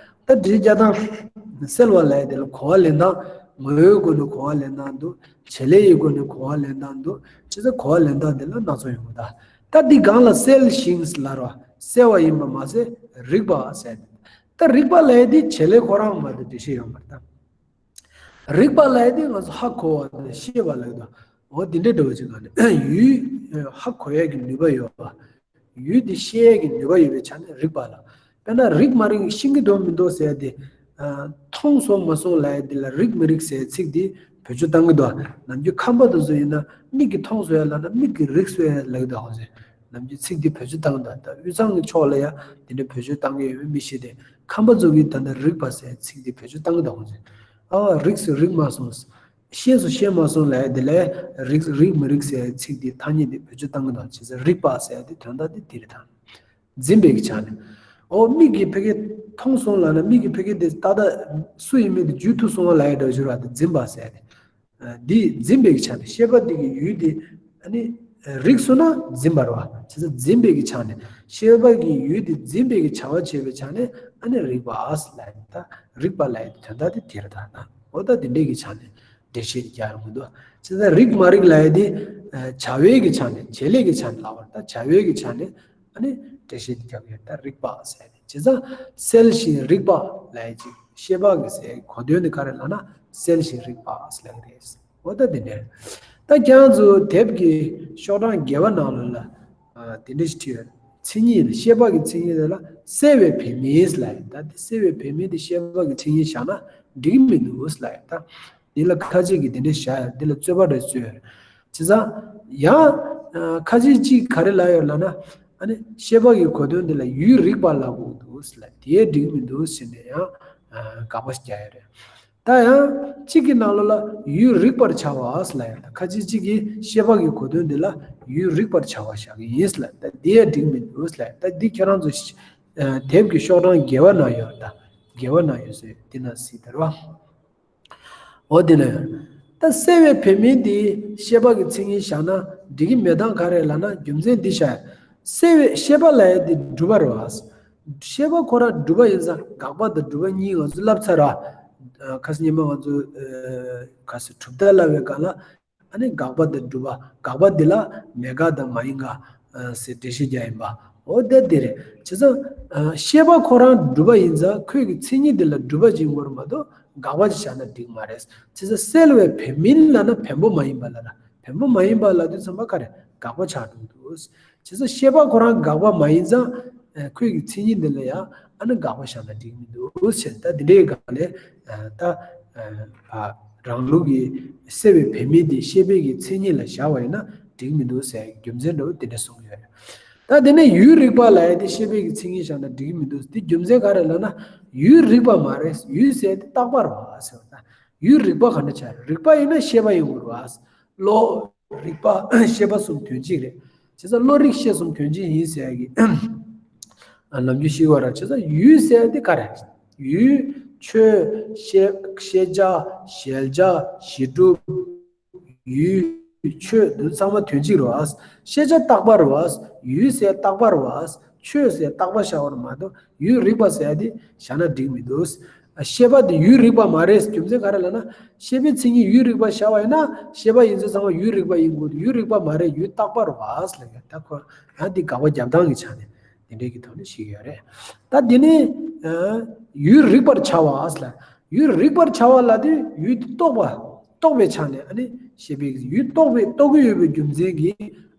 ད་འགྲེལ་རྒྱག་སྟངས། སེལ་བ་ལབ་ཡ་དེ་ལ་གོ་བ་ལེན་སྟངས། ངོ་བོའི་སྒོ་ནས་གོ་བ་ལེན་སྟངས་འདུག་བྱེད་ལས་ཀྱི་སྒོ་ནས་གོ་བ་ལེན་སྟངས་འདུག་བྱས་ཙང་གོ་བ་ལེན་སྟངས་དེ་ལ་སྣ་ཚོགས་ཡོང་གི། ད་ད་འདི་སྒང་ལ་སེལ་ཞིང་ལབ་རེད་བ། སེལ་བ་ཡིན་པ་མ་ཟད་རིག་པ་ཟེར། ད་རིག་པ་ལབ་ཡ་དེ་བྱེད་ལས་ཁོ་རང་མ་གཏོགས་འགྲེལ་བཤད་ཡོད་མ་རེད་ད། རིག་པ་ལབ་ཡ་དེ་ང་ཚོ་ཧ་གོ་བ་དང་ཤེས་པ་ལབ་ཀྱི་འདུག་འོ་དེ་འདྲའི་འདྲ་བོ་ཅིག་ག་ནས་ཡུལ་ཧ་གོ་ཡ་གི་ནུས་པ་ཡོད་པ། ཡུལ་དེ་ཤེས་ཡ་གི་ནུས་པ་ཡོད་པའི་ཆ་ནས་རིག་པ་ལ། དཔེར་ན་རིག་མ་རིག་ཤེས་ཀྱི་འདུག་མི་འདུག་ཟེར་ཡ་དེ། ཨ། མཐོང་སོང་མ་སོང་ལབ་ཡ་དེ་ལ་རིག་མི་རིག་ཟེར་ཡ་ཚིག་དེ་བེད་སྤྱོད་བཏང་གི་འདུག་ནམ་རྒྱུན་ཁམས་པ་དེ་ཚོ་ཡིན་ན་མིག་གིས་མཐོང་སོང་ཡ་ལབ་ན་མིག་གིས་རིག་སོང་ཡ་ལབ་ཀྱི་འདུག་ཧ་གོ་ཟེར། ནམ་རྒྱུན་ཚིག་འདི་བེད་སྤྱོད་བཏང་གི་འདུག་ད་དབུས་གཙང་གི་ཕྱོགས་ལ་ཡ་དེ་འདྲའི་བེད་སྤྱོད་བཏང་གི་ཡོད་མེད་མི་ཤེས་ཏེ། ཁམས་པ་ཚོ་གིས་ད་ལྟ་རིག་པ་ཟེར་ཚིག་འདི་བེད་སྤྱོད་བཏང་གི་འདུག་ཧ་གོ་ཟེར། ཨ། རིག་སོང་རིག་མ་སོང་། ཤེས་སོང་ཤེས་མ་སོང་ལབ་ཡ་དེ་ལ་རིག་རིག་མི་རིག་ཟེར་ཚིག་འདི་ཐ་སྙད་འདི་བེད་སྤྱོད་བཏང་གི་འདུག་བྱས་ཙང་རིག་པ་ཟེར་ཡ་དེ་དོན་དག་དེ་དེ་རེད་ད། འཛིན་པའི་གི་ཆ་ནས། ཨོ། མིག་གིས་ཕ་གི་མཐོང་སོང་ལབ་ན་མིག་གིས་ཕ་གི་དེ་ཏག་ཏག་སུ་ཡིན་མིན་དེ་བརྗོད་ཐུབ་སོང་བ་ལབ་ཡ་འདྲ་བོ་ཞིག་རེད་བ། དེ་འཛིན་པ་ཟེར་ཡ་དེ། ཨ། འདི་འཛིན་པའི་གི་ཆ་ནས་ཤེས་པ་འདི་གི་ཡུལ་དེ་ཨ་ནི་རིག་སོང་ན་འཛིན་པ་རེད་བ། བྱས་ཙང་འཛིན་པའི་གི་ཆ་ནས་ཤེས་པ་གི་ཡུལ་དེ་འཛིན་པའི་གི་བྱ་བ་བྱེད་པའི་ཆ་ནས་ཨ་ནི་རིག་པ་ལབ་ཡ་ད། རིག་པ་ལབ་ཡ་དེ་དོན་དག་དེ་དེ་རེད་ད། ཨོ། ད་དེ་འདྲའི་གི་ཆ་ནས་འགྲེལ་བཤད་རྒྱག་ཡོང་གི་འདུག་བྱས་ཙང་རིག་མ་རིག་ལབ་ཡ་དེ། ཨ། བྱ་བའི་གི་ཆ་ནས་བྱེད་ལས་གི་ཆ་ནས་ལབ་པ་རེད་ད། བྱ་བའི་གི་ཆ་ནས་ཨ་ནི་འགྲེལ་བཤད་རྒྱག་ཡོད་ད། རིག་པ་ཟེར་ཡ་དེ། བྱས་ཙང་སེལ་ཞིང་རིག་པ་ལབ་ཡ་ཅིག་ཤེས་པ་གི་ཟེར་གོ་དོན་དེ་ག་རེ་ལབ་ན་སེལ་ཞིང་རིག་པ་ཟེར་ལབ་ཀྱི་རེད། འོ་ད་དེ་འདྲ། ད་ཁྱེད་རང་ཚོ་དེབ་ཀྱི་ཤོག་གྲངས་བརྒྱད་པ་ནང་ལ་ལ། ཨ། དེ་འདྲ་ཞིག་བྲིས་ཡོད། མཚན་ཉིད་ལ། ཤེས་པ་གི་མཚན་ཉིད་ལ་སེལ་བའི་བུད་མེད་ལབ་ཡོད། ད་དེ་སེལ་བའི་བུད་མེད་དེ་ཤེས་པ་གི་མཚན་ཉིད་བཞག་ན་འགྲིག་གི་མི་འདུག་ལབ་ཡོད་ད། འདི་ལ་ཁ་ཅིག་གིས་དེ་འདྲ་བཞག་ཡོད། འདི་ལ་རྩོད་པ་འདྲ་རྩོད་ཡོད། བྱས་ཙང་ཡང་། ཨ། ཁ་ཅིག་ཅིག་ག་རེ་ལབ་ཡོད་ལབ་ན། ཨ་ནི་ཤེས་པ་གི་གོ་དོན་འདི་ལ་ཡུལ་རིག་པ་ལབ་དགོས་འདུག་ལབ། དེ་འགྲིག་མི་འདུག་ཟེར་ནས་ཡང་། ཨ། དགག་པ་རྒྱག་ཡོད་རེད། ད་ཡང་གཅིག་གི་ནང་ལོགས་ལ་ཡུལ་རིག་པར་བྱ་བ་ལབ་ཡོད། ད་ཁ་ཅིག་ཅིག་གིས་ཤེས་པ་གི་གོ་དོན་འདི་ལ་ཡུལ་རིག་པར་བྱ་བ་བཞག་གི་ཡིན་ལབ། ད་འདི་ཡང་འགྲིག་མི་འདུག་ལབ། ད་འདི་ཁྱེད་རང་ཚོ། ཨ། དེབ་ཀྱི་ཤོག་གྲངས་བརྒྱད་པ་ནང་ཡོད་ད། བརྒྱད་པ་ནང་ཡོད་ཟེར་འདི་ན་གཟིགས་དང་། འོ་དེ་ལ་ཡོད། ད་སེལ་བའི་བུད་མེད་འདི་ཤེས་པ་གི་མཚན་ཉིད་བཞག་ན་འགྲིག་གི་མེད་སྟངས་ག་རེ་ལབ་ན་རྒྱུ་མཚན་འདི་བཞག་སེལ་བའི་ཤེས་པ་ལབ་ཡ་འདི་སྒྲུབ་པ་རེད་བ། ཤེས་པ་ཁོ་རང་སྒྲུབ་པ་ཡིན་ཙང་དགག་པ་དང་སྒྲུབ་པ་གཉིས་ང་ཚོ་བསླབ་ཚར་ར། ཁ་སང་ཉི་མ་ང་ཚོ། ཨ། ཁ་སང་གྲུབ་མཐའ་བསླབ་པའི་སྒང་ལ། ཨ་ནི་དགག་པ་དང་སྒྲུབ་པ། དགག་པ་འདི་ལ་མེད་དགག་དང་མ་ཡིན་དགག་ཨ། ཟེར་འགྲེལ་བཤད་རྒྱག་ཡིན་པ། འོ་དེ་དེ་རེད། བྱས་ཙང་། ཨ། ཤེས་པ་ཁོ་རང་སྒྲུབ་པ་ཡིན་ཙང་ཁོའི་གི་མཚན་ཉིད་འདི་ལ་སྒྲུབ་པ་ཅིག་དགོས་རེད་མ་གཏོགས་དགག་པ་ཅིག་བཞག་ན་འགྲིག་མ་རེད། བྱས་ཙང་སེལ་བའི་བུད་མེད་ལབ་ན་བེམ་པོ་མ་ཡིན་པ་ལ་ར། བེམ་པོ་མ་ཡིན་པ་ལབ་དུས་ཙམ་པ་ག་རེ་དགག་པ་ཆགས་འགྲོ་འདུག་བྱས་ཙང་ཤེས་པ་ཁོ་རང་དགག་པ་མ་ཡིན་ཙང་། ཨ། ཁོའི་གི་མཚན་ཉིད་འདི་ལ་ཡང་ཨ་ནི་དགག་པ་བཞག་ན་འགྲིག་མི་འདུག་ཟེར། ད་འདི་འདྲའི་སྒང་ལས། ཨ། ད། ཨ། རང་ལུགས་ཀྱི་སེལ་བའི་བུད་མེད་དེ་ཤེས་པའི་གི་མཚན་ཉིད་ལ་བཞག་པ་ཡིན་ན་འགྲིག་མི་འདུག་ཟེར་རྒྱུ་མཚན་འདྲ་བོ་དེ་འདྲ་གསུངས་ཡོད་རེད། ད་དེ་ནས་ཡུལ་རིག་པ་ལབ་ཡ་དེ་ཤེས་པའི་གི་མཚན་ཉིད་བཞག་ན་འགྲིག་གི་མི་འདུག་དེ་རྒྱུ་མཚན་ག་རེ་ལབ་ན། ཡུལ་རིག་པ་མ་རེད། ཡུལ་ཟེར་དེ་རྟག་པ་རེད་བ་ཟེར་བ་དང་། ཡུལ་རིག་པ་ག་འདྲ་ཆགས་རེད། རིག་པ་ཡིན་ན་ཤེས་པ་ཡིན་དགོས་རེད་བ། བློ། རིག་པ་ཤེས་པ་གསུམ་དོན་གཅིག་རེད། བྱས་ཙང་བློ་རིག་ཤེས་གསུམ་དོན་གཅིག་ཡིན་ཟེར་ཡ་གི་ལམ་རྒྱུད་ཤེས་དགོས་ར། བྱས་ཙང་ཡུལ་ཟེར་ཡ་དེ་ག་རེ། ཡུལ། ཆོས། ཤེས། ཤེས་བྱ། གཞལ་བྱ། གཞི་གྲུབ། ཡུལ། ཆོས་འདི་ཚང་མ་དོན་གཅིག་རེད་བ། ཤེས་བྱ་རྟག་པ་རེད་བ། ཡུལ་ཟེར་ཡ་རྟག་པ་རེད་བ། ཆོས་ཟེར་རྟག་པ་བཞག་པར་མ་གཏོགས་ཡུལ་རིག་པ་ཟེར་ཡ་དེ་བཞག་ན་འགྲིག་མི་འདུག། ཤེས་པ་དེ་ཡུལ་རིག་པ་མ་རེད། རྒྱུ་མཚན་ག་རེ་ལབ་ན། ཤེས་པའི་མཚན་ཉིད་ཡུལ་རིག་པ་བཞག་པ་ཡིན་ན་ཤེས་པ་ཡིན་ཚུལ་ཚང་མ་ཡུལ་རིག་པ་ཡིན་དགོས། ཡུལ་རིག་པ་མ་རེད། ཡུལ་རྟག་པ་རེད་བ་ཟེར་ལབ་ཡ། ད་ཁོ་ཡང་འདི་དགག་པ་རྒྱབ་སྟངས་ཀྱི་ཆ་ནས་དེ་འདྲའི་གི་ཐོག་ནས་བཤད་ཀྱི་ཡོད་རེད། ད་འདི་ནི་ཡུལ་རིག་པར་བྱ་བ་ཟེར་ལབ། ཡུལ་རིག་པར་བྱ་བ་ལབ་དུས་ཡུལ་དེ་རྟོགས་པ། རྟོགས་པའི་ཆ་ནས་ཨ་ནི་ཤེས་པའི་ཡུལ་རྟོགས་པའི་རྟོགས་ཀྱི་ཡོད་པའི་རྒྱུ་མཚན་གྱིས་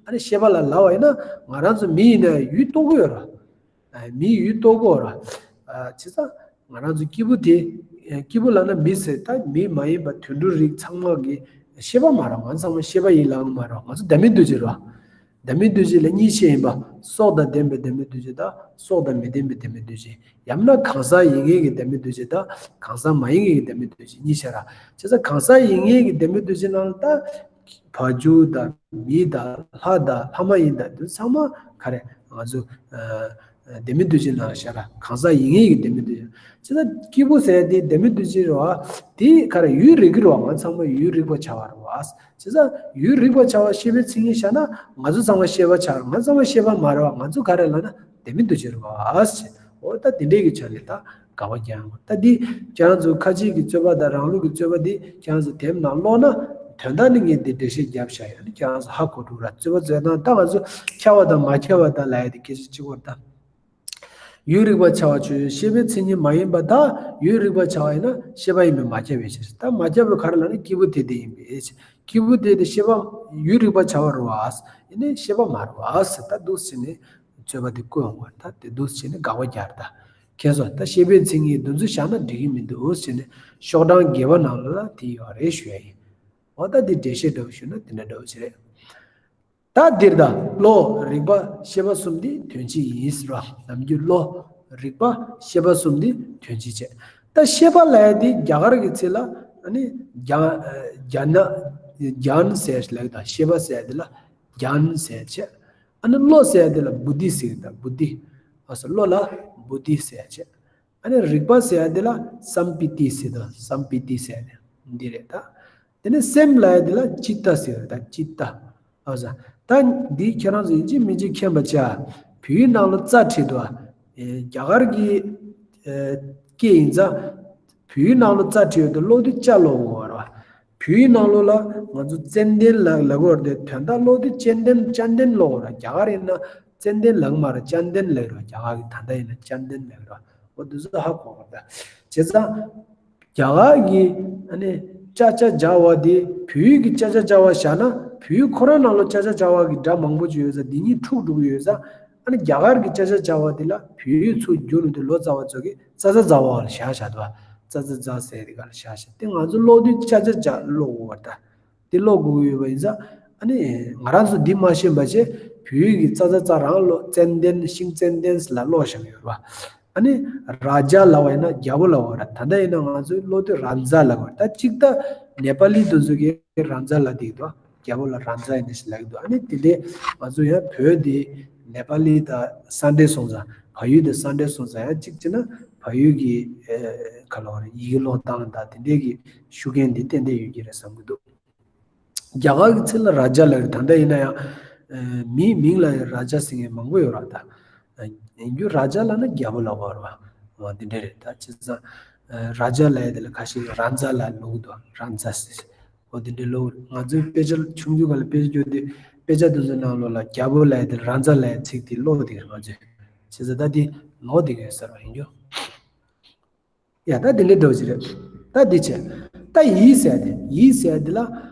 ཨ་ནི་ཤེས་པ་ལ་ལབ་པ་ཡིན་ན། ང་རང་ཚོ་མི་ཡིན་ན་ཡུལ་རྟོགས་ཀྱི་ཡོད་ར། མི་ཡུལ་རྟོགས་ཀྱི་ཡོད་ར། བྱས་ཙང་ང་རང་ཚོ་སྐྱེས་བུ་དེ། སྐྱེས་བུ་ལབ་ན་མི་ཟེར། ད་མི་མ་ཡིན་པ་དུད་འགྲོ་རིགས་ཚང་མ་གི་ཤེས་པ་མ་རེད། ང་ཚང་མ་ཤེས་པ་ཡིན་ལབ་མ་རེད། ང་ཚོ་བདག་མེད་འདུ་བྱེད་རེད། བདག་མེད་འདུ་བྱེད་ལ་གཉིས་ཕྱེ་ཡིན་པ། སྲོག་དང་ལྡན་པའི་བདག་མེད་འདུ་བྱེད་དང་སྲོག་དང་མི་ལྡན་པའི་བདག་མེད་འདུ་བྱེད། ཡང་ན་གང་ཟག་ཡིན་མཁན་གྱི་བདག་མེད་འདུ་བྱེད་དང་གང་ཟག་མ་ཡིན་མཁན་གྱི་བདག་མེད་འདུ་བྱེད་གཉིས་ཆ་ར། བྱས་ཙང་གང་ཟག་ཡིན་མཁན་གྱི་བདག་མེད་འདུ་བྱེད་ནང་ལ་ད་བ་ཕྱུགས་དང་མི་དང་ལྷ་དང་ལྷ་མ་ཡིན་དང་དེ་ཚང་མ་ག་རེ་ང་ཚོ་ཨ་བདག་མེད་འདུ་བྱེད་ནང་ལ་བཞག་ར། གང་ཟག་ཡིན་མཁན་གྱི་བདག་མེད་འདུ་བྱེད། བྱས་ཙང་སྐྱེས་བུ་ཟེར་དེ་བདག་མེད་འདུ་བྱེད་རེད་བ། དེ་ག་རེ་ཡུལ་རིག་གི་རེད་བ། ང་ཚང་མ་ཡུལ་རིག་པར་བྱ་བ་རེད་བ། བྱས་ཙང་ཡུལ་རིག་པར་བྱ་བ་ཤེས་པའི་མཚན་ཉིད་བཞག་ན་ང་ཚོ་ཚང་མ་ཤེས་པ་ཆགས་རེད། ང་ཚང་མ་ཤེས་པ་མ་རེད་བ། ང་ཚོ་ག་རེ་ལབ་ན་བདག་མེད་འདུ་བྱེད་རེད་བ། འོ་ད་དེ་འདྲས་ཀྱི་ཆ་ནས་ད་དགག་པ་རྒྱག་ཡོང་། ད་འདི་ཁྱེད་རང་ཚོ་ཁ་ཆེ་གི་རྩོད་པ་དང་རང་ལུགས་ཀྱི་རྩོད་པ་འདི་ཁྱེད་རང་ཚོ་དེབ་ནང་ཀློག་ན། དོན་དག་ནི་ངས་འདི་འགྲེལ་བཤད་རྒྱབ་བཞག་ཡོད། ཁྱེད་རང་ཚོ་ཧ་གོ་འགྲོ་ར། རྩོད་པ་རྩོད་སྟངས་ད་ང་ཚོ་ཁྱབ་པ་དང་མ་ཁྱབ་པ་དང་ལབ་ཡ་དེ་སྐད་ཆ་གཅིག་པོ་རེད་ད། ཡུལ་རིག་པར་བྱ་བ་ཆོས་ཅན། ཤེས་པའི་མཚན་ཉིད་མ་ཡིན་པ་དག་ཡུལ་རིག་པར་བྱ་བ་ཡིན་ན་ཤེས་པ་ཡིན་པས་མ་ཁྱབ་པའི་ཕྱིར། ད་མ་ཁྱབ་པའི་ག་རེ་ལབ་ན་སྐྱེས་བུ་དེ་དེ་ཡིན་པའི་ཕྱིར། སྐྱེས་བུ་དེ་དེ་ཤེས་པ་ཡུལ་རིག་པར་བྱ་བ་རེད་བ། ཡིན་ནའི་ཤེས་པ་མ་རེད་བ་ཟེར། ད་འདུག་ཟེར་ནས་རྩོད་པ་དེ་བཀོད་འོང་བ། ད་དེ་འདུག་ཟེར་ནས་དགག་པ་རྒྱག་རེད་ད། མཁྱེན་སོང་། ད་ཤེས་པའི་མཚན་ཉིད་འདི་ཚོ་བཞག་ན་འགྲིག་གི་མི་འདུག་ཟེར་ནས་ཤོག་གྲངས་བརྒྱད་པ་ནང་ལ་དེ་ཡོད་རེད་ཞུ་ཡ་ཡིན། འོ་ད་འདི་འགྲེལ་བཤད་འདྲ་བོ་ཞུས་ན་དེ་འདྲ་འདྲ་བོ་ཞིག་རེད། ད་འདིར་ད་བློ་རིག་པ་ཤེས་པ་གསུམ་འདི་དོན་སྤྱི་ཡིན་ཟེར་བ། ནམ་རྒྱུན་བློ་རིག་པ་ཤེས་པ་གསུམ་འདི་དོན་སྤྱི་བྱས། ད་ཤེས་པ་ལབ་ཡ་འདི་རྒྱ་གར་གྱི་ཚིག་ལ་ཨ་ནི་གྱ་གྱ་ན་གྱཱན་ཟེར་ལབ་ད། ཤེས་པ་ཟེར་ཡ་འདི་ལ་གྱཱན་ཟེར་བྱས། ཨ་ནི་བློ་ཟེར་ཡ་འདི་ལ་བུ་དྷི་ཟེར་ད། བུ་དྷི། ཨ་སོ་བློ་ལ་བུ་དྷི་ཟེར་བྱས། ཨ་ནི་རིག་པ་ཟེར་ཡ་འདི་ལ་སམ་པི་ཏི་ཟེར་ད། སམ་པི་ཏི་ཟེར་ཡ་འདི་རེད་ད། དེ་ནས་སེམས་ལབ་ཡ་འདི་ལ་ཅི་ཏ་ཟེར་ད། ཅི་ཏ། ཨ་ས། ད་འདི་ཁྱེད་རང་ཚོ་ཡིན་གཅིག་མིན་གཅིག་མཁྱེན་པ་བྱ། བོད་ཡིག་ནང་ལ་ཙ་བྲིས་འདུག་ཨ། ཨེ་རྒྱ་གར་གྱི་ཨེ་སྐད་ཡིན་ཙང་། བོད་ཡིག་ནང་ལ་ཙ་བྲིས་ཡོད་དུས་ཀློག་དུས་ཅ་ཀློག་དགོས་པ་རེད་བ། བོད་ཡིག་ནང་ལོགས་ལ་ང་ཚོ་ཙན་དན་ལབ་ལབ་དགོས་རེད་དེ། དོན་དག་ཀློག་དུས་ཅན་དན་ཅན་དན་ཀློག་དགོས་རེད། རྒྱ་གར་ཡིན་ན་ཙན་དན་ལབ་མ་རེད། ཅན་དན་ལབ་རེད། རྒྱ་གར་གྱི་ད་ལྟ་ཡིན་ན་ཅན་དན་ལབ་རེད། འོ་འདི་ཚོ་ཧ་གོ་དགོས་རེད། བྱས་ཙང་རྒྱ་གར་གྱི་ཨ་ནི་ཅ་ཆ་སྦྱར་བ་དེ་བོད་ཡིག་གི་ཅ་ཆ་སྦྱར་བ་བཞག་ན། བོད་ཡིག་ཁོ་རང་ནང་ལོགས་ཅ་ཆ་སྦྱར་བ་གི་སྒྲ་མང་པོ་ཅིག་ཡོད་ཙང་འདི་གཉིས་འཁྲུག་འགྲོ་གི་ཡོད་ཙང་། ཨ་ནི་རྒྱ་གར་གྱི་ཅ་ཆ་སྦྱར་བ་དེ་ལ་བོད་ཡིག་ཚུར་བསྒྱུར་ནས་དེ་ལོ་ཙཱ་བ་ཚོ་གིས་ཙ་ཚ་ཛ་བ་ལ་བཞག་བཞག་འདུག་བ། ཙ་ཚ་ཛ་ཟེར་དེ་ག་ལ་བཞག་བཞག་དེ། ང་ཚོ་ཀློག་དུས་ཅ་ཆ་སྦྱར་ཀློག་དགོས་པ་རེད་ད། དེ་ཀློག་དགོས་ཀྱི་ཡོད་པ་ཡིན་ཙང་། ཨ་ནི་ང་རང་ཚོ་འདི་མ་ཤེས་པ་བྱས་བོད་ཡིག་གི་ཙ་ཚ་ཙ་རང་ཀློག་ཙན་དན་ཤིང་ཙན་དན་ལ་ཀློག་བཞག་ཡོད་རེད་བ། ཨ་ནི་རཱ་ཛ་ལབ་པ་ཡིན་ན་རྒྱལ་པོ་ལབ་པ་རེད། ད་ལྟ་ཡིན་ན་ང་ཚོས་ཀློག་དུས་རཱ་ཛ་ལབ་པ་རེད། ད་གཅིག་ད་ནེ་པ་ལི་དེ་ཚོ་གིས་རཱ་ཛ་ལབ་བསྡད་ཀྱི་འདུག་རྒྱལ་པོ་ལ་རཱ་ཛ་ཡིན་ནི་ཞིག་ལབ་ཀྱི་འདུག་ཨ་ནི་དེ་འདྲའི་ང་ཚོ་ཡང་བོད་འདི་ནེ་པ་ལི་དང་ས་འབྲེལ་སོང་ཙང་། བལ་ཡུལ་དང་ས་འབྲེལ་སོང་ཙང་ཡང་གཅིག་བྱས་ན་བལ་ཡུལ་གྱི་ཨེ་ག་ལབ་དགོས་རེད། ཡི་གེ་ཀློག་སྟངས་དང་དེ་འདྲའི་གི་ཤུགས་རྐྱེན་འདི་ཏན་ཏན་ཡོད་ཀྱི་རེད་བསམ་གྱི་འདུག་རྒྱ་གར་གྱི་ཚིག་ལ་རཱ་ཛ་ལབ་རེད། ད་ལྟ་ཡིན་ན་ཡང་ཨེ་མིའི་མིང་ལ་ཡང་རཱ་ཛ་ཟེར་མཁན་མང་པོ་ཡོད་རེད་ད། ཡིན་རྒྱུ་རཱ་ཛ་ལབ་ན་རྒྱལ་པོ་ལབ་པ་རེད་བ། འོ་འདི་འདྲ་རེད་ད། བྱས་ཙང་ཨེ་རཱ་ཛ་ལབ་ཡ་དེ་ལ་ཁ་ཤས་རཱ་ཛ་ལབ་ཀློག་གི་འདུག་རཱ་ཛ་ཟེར། འོ་འདི་འདྲ་ཀློག་ང་ཚོའི་དཔེ་ཆ་ཆུང་ཆུང་སྒང་ལ་དཔེ་ཆ་སྐྱོར་དུས་དཔེ་ཆ་དེ་ཚོའི་ནང་ལོགས་ལ་རྒྱལ་པོ་ལབ་ཡ་དེ་ལ་རཱ་ཛ་ལབ་ཡ་ཚིག་དེ་ཀློག་བསྡད་ཀྱི་རེད་ང་ཚོས། བྱས་ཙང་ད་འདི་ལོག་བསྡད་ཀྱི་ཡོད་ས་རེད་བ། ཡིན་རྒྱུ། ཡ་ད་དེ་འདྲའི་འདྲ་བོ་ཞིག་རེད། ད་འདི་བྱས། ད་ཡིད་ཟེར་ཡ་དེ། ཡིད་ཟེར་ཡ་འདི་ལ་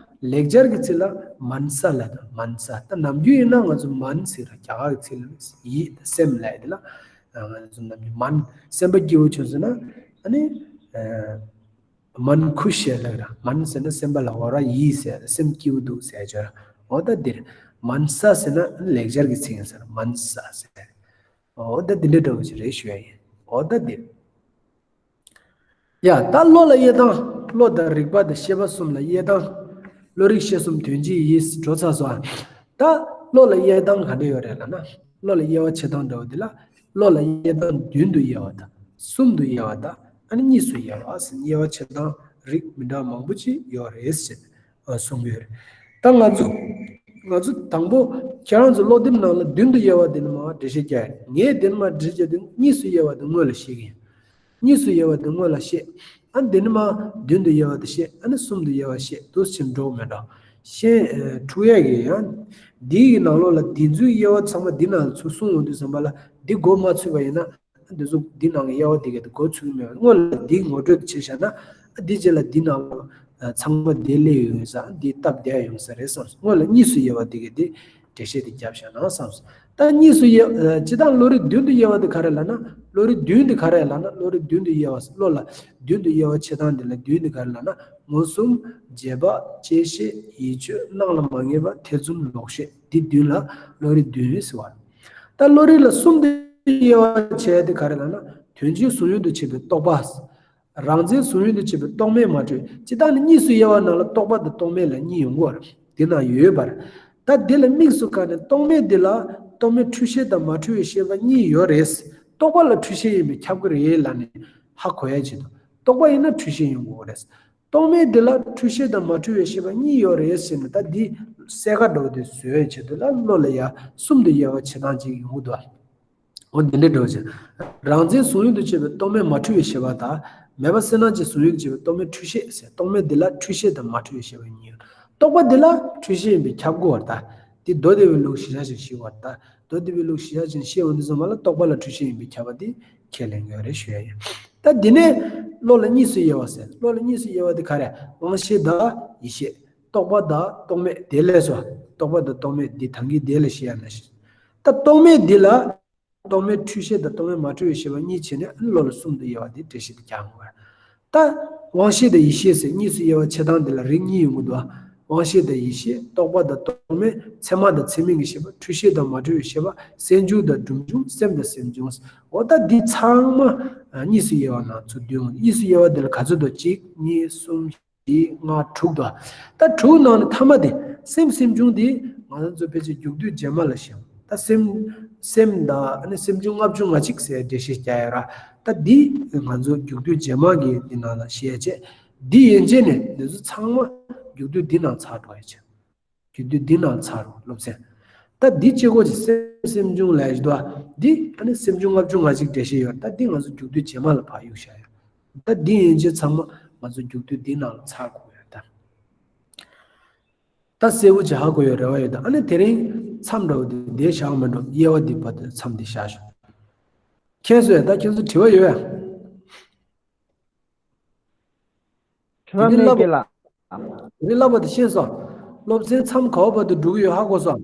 ལེགས་སྦྱར་གྱི་ཚིག་ལ་མན་ས་ལབ་དང་། མན་ས། ད་ནམ་རྒྱུན་ཡིན་ན་ང་ཚོ་མན་ཟེར་ར། རྒྱ་གར་གྱི་ཚིག་ལ་ཡིད་སེམས་ལབ་ཡ་འདི་ལ་ང་ཚོ་ནམ་རྒྱུན་མན། སེམས་པ་སྐྱིད་པོ་བྱུང་ཟེར་ན་ཨ་ནི་ཨ་མན་ཁུ་ཤི་ལབ་ར། མན་ཟེར་ན་སེམས་པ་ལ་འོ་ར། ཡིད་ཟེར་ཡ་སེམས་སྐྱིད་པོ་འདུག་ཟེར་ཡ་ཅིག་ར། འོ་ད་འདིར་མན་ས་ཟེར་ན་ལེགས་སྦྱར་གྱི་ཚིག་ཡིན་ཟེར། མན་ས་ཟེར། འོ་ད་འདི་འདྲ་འདྲ་བོ་ཞིག་རེད་ཞུ་ཡ་ཡིན། འོ་ད་འདིར། ཡ་ད་བློ་ལ་དབྱེ་སྟངས། བློ་དང་རིག་པ་དང་ཤེས་པ་གསུམ་ལ་དབྱེ་སྟངས། བློ་རིག་ཤེས་གསུམ་དོན་སྤྱིའི་ཡིད། འགྲོ་ཚར་སོང་། ད་བློ་ལ་དབྱེ་སྟངས་ག་འདྲ་ཡོད་རེད་ལབ་ན། བློ་ལ་དབྱེ་བ་ཕྱེ་སྟངས་འདྲ་བོ་འདི་ལ། བློ་ལ་དབྱེ་སྟངས་བདུན་དུ་དབྱེ་བ་དང་། གསུམ་དུ་དབྱེ་བ་དང་། ཨ་ནི་གཉིས་སུ་དབྱེ་བ་ཟེར། དབྱེ་བ་ཕྱེ་སྟངས་རིགས་མི་འདྲ་བ་མང་པོ་ཅིག་ཡོད་རེད་ཟེར། ཨ་གསུང་གི་ཡོད་རེད། ད་ང་ཚོ་ང་ཚོ་དང་པོ་ ཁྱེད་རང་ཚོ་ཀློག་དེབ་ནང་ལ་མདུན་དུ་དབྱེ་བ་དེ་ནི་མར་འགྲེལ་བཤད་རྒྱག་ཡིན། ངས་དེ་ནི་མར་འགྲེལ་བཤད་དེ་གཉིས་སུ་དབྱེ་བ་དེ་སྔོན་ལ་བཤད་ཀྱི་ཡིན། གཉིས་སུ་དབྱེ་བ་དེ་སྔོན་ལ་བཤད། ཨ་ནི་དེ་ནི་མར་མདུན་དུ་དབྱེ་བ་དེ་བཤད། ཨ་ནི་གསུམ་དུ་དབྱེ་བ་བཤད། དུ་ཕྱིན་འགྲོ་མི་འགྲོ། ཤེས་ཨ་འཁྲུག་ཡས་ཀྱི་ཡང་། འདིའི་ནང་ལོགས་ལ་འདི་ཚོའི་དབྱེ་བ་ཚང་མ་འདི་ནང་ལ་ཚུར་གསུངས་ཡོང་དུས་ཙམ་པ་ལ་འདི་མགོ་མ་ཚོས་པ་ཡིན་ན། འདི་ཚོ་འདི་ནང་གི་དབྱེ་བ་འདི་ག་དེ་གོ་ཚུགས་ཀྱི་མེད་པ། སྔོན་ལ་འདི་ངོ་སྤྲོད་བྱས་བཞག་ན། འདི་རྗེས་ལ་འདི་ནང་ལ་ཚང་མ་འདི་སླེབས་ཡོང་ས། འདི་སྟབས་བདེ་ཡོང་ས་རེད་བསམ་སོང་། སྔོན་ལ་གཉིས་སུ་དབྱེ་བ་འདི་ག་དེ་འགྲེལ་བཤད་དེ་བརྒྱབ་བཞག་ན་བསམ་སོང་། ད་གཉིས་སུ་དབྱེ་ཨ་སྤྱིར་བཏང་བློ་རིག་མདུན་དུ་དབྱེ་བ་དེ་ག་རེ་ལབ་ན། བློ་རིག་མདུན་དེ་ག་རེ་ལབ་ན། བློ་རིག་མདུན་དུ་དབྱེ་བ། བློ་ལ་མདུན་དུ་དབྱེ་བ་ཕྱེ་སྟངས་དེ་ལ་མདུན་དེ་ག་རེ་ལབ་ན། མངོན་སུམ། རྗེས་དཔག། བཅད་ཤེས། ཡིད་དཔྱོད། སྣང་ལ་མ་ངེས་པ། ཐེ་ཚོམ། ལོག་ཤེས། འདི་བདུན་ལ་བློ་རིག་མདུན་ཟེར་བ། ད་བློ་རིག་ལ་གསུམ་དུ་དབྱེ་བ་ཕྱེ་ཡ་དེ་ག་རེ་ལབ་ན། དོན་སྤྱིའི་གཟུང་ཡུལ་དུ་བྱེད་པའི་རྟོག་པ། རང་འཛིན་གཟུང་ཡུལ་དུ་བྱེད་པའི་རྟོག་མེད་མ་འཁྲུལ། སྤྱིར་བཏང་ནི་གཉིས་སུ་དབྱེ་བ་ནང་ལ་རྟོག་པ་དང་རྟོག་མེད་ལ་གཉིས་ཡོང་གི་ཡོད་རེད། དེ་ན་ཡོད་པ་རེད། ད་དེ་ལ་དམིགས་སུ་བཀར་ནས་རྟོག་མེད་འདི་ལ་རྟོག་མེད་འཁྲུལ་ཤེས་དང་མ་འཁྲུལ་བའི་ཤེས་པ་གཉིས་ཡོད་རེད། རྟོག་པ་ལ་འཁྲུལ་ཤེས་ཡིན་པས་ཁྱབ་ཀྱི་རེད་ལབ་ནས་ཧ་གོ་ཡ་ཆེད་དུ། རྟོག་པ་ཡིན་ན་འཁྲུལ་ཤེས་ཡོང་དགོས་རེད། རྟོག་མེད་འདི་ལ་འཁྲུལ་ཤེས་དང་མ་འཁྲུལ་བའི་ཤེས་པ་གཉིས་ཡོད་རེད་ཟེར་ནས། ད་འདི་གསལ་ཁ་འདྲ་བོ་དེ་བཟོ་ཡ་ཆེད་དུ་ལ་བློ་ལ་ཡ་གསུམ་དུ་དབྱེ་བ་ཕྱེ་སྟངས་ཅིག་ཡོང་གི་འདུག་ཨ། འོ་འདི་འདྲའི་འགྲོ་ཅིང་། རང་འཛིན་གཟུང་ཡུལ་དུ་བྱེད་པའི་རྟོག་མེད་མ་འཁྲུལ་བའི་ཤེས་པ་དང་། མེད་པ་སེར་སྣ་ཅན་གཟུང་ཡུལ་དུ་བྱེད་པའི་རྟོག་མེད་འཁྲུལ་ཤེས་ཟེར། རྟོག་མེད་འདི་ལ་འཁྲུལ་ཤེས་དང་མ་འཁྲུལ་བའི་ཤེས་པ་གཉིས་ཡོད། རྟོག་པ་འདི་ལ་འཁྲུལ་ཤེས་ཡིན་པས་ཁྱབ་དགོས་པར་ཐལ། འདི་མདོ་སྡེ་པའི་ལུགས་གཞི་བཞག་ཅིང་བཤད་པར་ཐལ། མདོ་སྡེ་པའི་ལུགས་གཞི་བཞག་ཅིང་བཤད་པ་འདི་ཚང་མ་ལ་རྟོག་པ་ལ་འཁྲུལ་ཤེས་ཡིན་པས་ཁྱབ་པ་འདི་ཁས་ལེན་དགོས་རེད་ཞུ་ཡ་ཡིན། ད་འདི་ནས་བློ་ལ་གཉིས་སུ་དབྱེ་བ་ཟེར། བློ་ལ་གཉིས་སུ་དབྱེ་བ་འདི་ག་རེ། དབང་ཤེས་དང་ཡིད་ཤེས། རྟོག་པ་དང་རྟོག་མེད་དེ་ལས་སོ། རྟོག་པ་དང་རྟོག་མེད་འདི་ད་གིན་དེ་ལ་བཤད་ཡ་ནང་བཞིན། ད་རྟོག་མེད་འདི་ལ། རྟོག་མེད་འཁྲུལ་ཤེས་དང་རྟོག་མེད་མ་འཁྲུལ་བའི་ཤེས་པ་གཉིས་བྱས་ནས་ཨ་ནི་བློ་ལ་གསུམ་དུ་དབྱེ་བ་དེ་འགྲེལ་བཤད་དུ་རྒྱག་དགོས། ད་དབང་ཤེས་དང་ཡིད་ཤེས་ཟེར་གཉིས་སུ་དབྱེ་བ་ཕྱེ་སྟངས་དེ་ལ་རིགས་གཉིས་ཡོང་གི་འདུག་དབང་ཤེས་དང་ཡིད་ཤེས། རྟོག་པ་དང་རྟོག་མེད། ཚད་མ་དང་ཚད་མིན་གྱི་ཤེས་པ། འཁྲུལ་ཤེས་དང་མ་འཁྲུལ་བའི་ཤེས་པ། སེམས་བྱུང་དང་སྒྲིབ་བྱུང་། སེམས་དང་སེམས་བྱུང་། འོ་ད་འདི་ཚང་མ་གཉིས་སུ་དབྱེ་བ་ནང་ཚུར་བསྡུས་ཡོང་། གཉིས་སུ་དབྱེ་བ་དེ་ལ་ག་ཚོད་འདུག་གཅིག་གཉིས་གསུམ། བཞི་ལྔ་དྲུག་དང་། ད་དྲུག་ནང་ནས་ཐ་མ་དེ་སེམས་སེམས་བྱུང་དེ་ང་ཚོ་ཕལ་ཆེར་རྒྱུགས་དུས་རྗེས་མ་ལ་བཤད། ད་སེམས་སེམས་དང་ཨ་ནི་སེམས་བྱུང་ལྔ་བཅུ་ང་གཅིག་ཟེར་འགྲེལ་བཤད་རྒྱག་ཡ་ར། ད་འདི་ང་ཚོ་རྒྱུགས་དུས་རྗེས་མ་གི་འདི་ནང་ལ་བཤད་བྱས། འདི་ཡན་ཆད་ནས་འདི་ཚོ་ཚང་མ་རྒྱུགས་དུས་འདི་ནང་ཚར་འགྲོ་ཡ་བྱས། རྒྱུགས་དུས་འདི་ནང་ཚར་རོ་སློབ་ཚན། ད་འདི་གཅིག་པོ་ཅིག་སེམས་སེམས་བྱུང་ལབ་ཡ་ཞིག་འདུག་ཨ། འདི་ཨ་ནི་སེམས་བྱུང་ལྔ་བཅུ་ང་གཅིག་འགྲེལ་བཤད་ཡོད། ད་འདི་ང་ཚོ་རྒྱུགས་དུས་རྗེས་མ་ལ་ཕར་གཡུག་བཞག་ཡོད། ད་འདི་ཡན་ཆད་ཚང་མ་ང་ཚོ་རྒྱུགས་དུས་འདི་ནང་ལ་ཚར་དགོས་ཡོད་ད། ད་གསལ་པོ་ཅིག་ཧ་གོ་ཡོད་རེ་བ་ཡོད་ད། ཨ་ནི་དེ་རིང་མཚམས་འདྲ་བོ་འདི་འདིར་བཞག་མི་འགྲོ། དབྱེ་བ་འདི་བར་དུ་མཚམས་འདི་བཞག་ཞོག་མཁྱེན་སོང་ཡ། ད་ཁྱེད་ཚོ་དྲི་བ་ཡོད་ཡ། དྲི་བ་མེད་ཀྱི་ལགས། དེ་རིང་བསླབ་པ་དེ་ཤེས་སོང་། སློབ་ཚན་མཚམས་ག་བ་བར་དུ་འགྲོ་གི་ཡོད་ཧ་གོ་སོང་།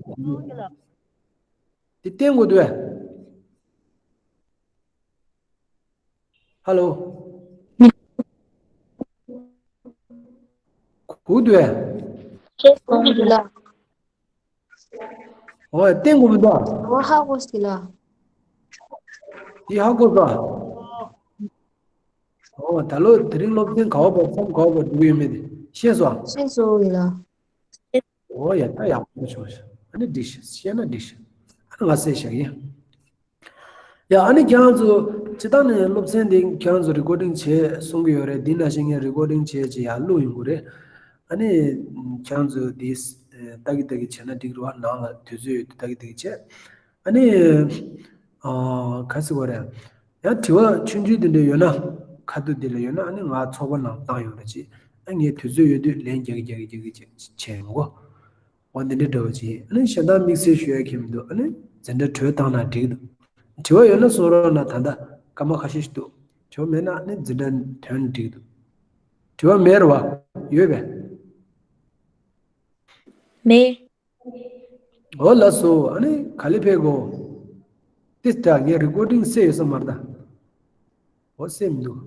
དེ་བསྟན་དགོས་འདུག་གས། ཧ་ལོ། གོ་འདུག་གས། ཤེས་སོང་ལགས། འོ་བསྟན་དགོས་མི་འདུག་གས། འོ་ཧ་གོ་སོང་ལགས། དེ་ཧ་གོ་སོང་། འོ་ད་ལོ་དེ་རིང་སློབ་ཚན་ག་བ་བར་མཚམས་ག་བ་བར་འགྲོ་གི་ཡོད་མེད་དེ་ཤེས་སོང་། ཤེས་སོང་ལགས། འོ་ཡ་ད་ཡག་པོ་བྱུང་ཤག་ཨ་ནི་འགྲིག་ཤག་ཤེས་ན་འགྲིག་ཤག་ཨ་ནི་ང་གསལ་བཞག་ཡིན། ཡ་ཨ་ནི་ཁྱེད་རང་ཚོ་སྤྱིར་བཏང་ནས་སློབ་ཚན་འདི་ཁྱེད་རང་ཚོ་རི་ཀོར་ཌིང་བྱས་གསུང་གི་ཡོད་རེད། འདི་ནང་བཞིན་ངས་རི་ཀོར་ཌིང་བྱས་ཅིག་ཡར་བླུགས་ཡོང་གི་རེད། ཨ་ནི་ཁྱེད་རང་ཚོ་འདི་ལྟ་གི་ལྟ་གི་བྱས་ན་འགྲིག་རེད་བ། ནང་ལ་དུས་ཚོད་ཡོད་དུས་ལྟ་གི་ལྟ་གི་བྱས། ཨ་ནི། ཨ། ག་ཟེར་དགོས་རེད། ཡང་དྲི་བ་ཆུང་ཆུང་དེ་འདྲ་ཡོད་ན། ཁ་ཐུག་འདི་ལ་ཡོད་ན་ཨ་ནི་ང་ཚོགས་པ་ནང་བཏང་ཡོང་རོགས་གྱིས། ཨ་ངས་དུས་ཚོད་ཡོད་དུས་ལན་རྒྱག་གི་རྒྱག་གི་རྒྱག་གི་བྱས་ཡོང་གོ། འོ་འདི་འདྲ་འདྲ་བོ་ཅིག་ཨ་ནི་གཞན་དག་དམིགས་བསལ་ཞུ་ཡ་གང་ཡང་མི་འདུག་ཨ་ནི་འཛིན་གྲྭ་གྲོལ་བཏང་ན་འགྲིག་འདུག་དྲི་བ་ཡོད་ན་གསུང་རོགས་གནང་། ད་ལྟ་སྐར་མ་ཁ་ཤས་ཤིག་འདུག་དྲི་བ་མེད་ན་ཨ་ནི་འཛིན་གྲྭ་ཐོན་ན་འགྲིག་འདུག་དྲི་བ་མེད་རེད་བ། ཡོད་པས། མེད། འོ་ལགས་སོ། ཨ་ནི་ག་ལེ་ཕེབས་གོ། ཏི་ད་ངས་རི་ཀོར་ཌིང་བསད་ཡོད་ས་མ་རེད་ད། འོ་བསད་མི་འདུག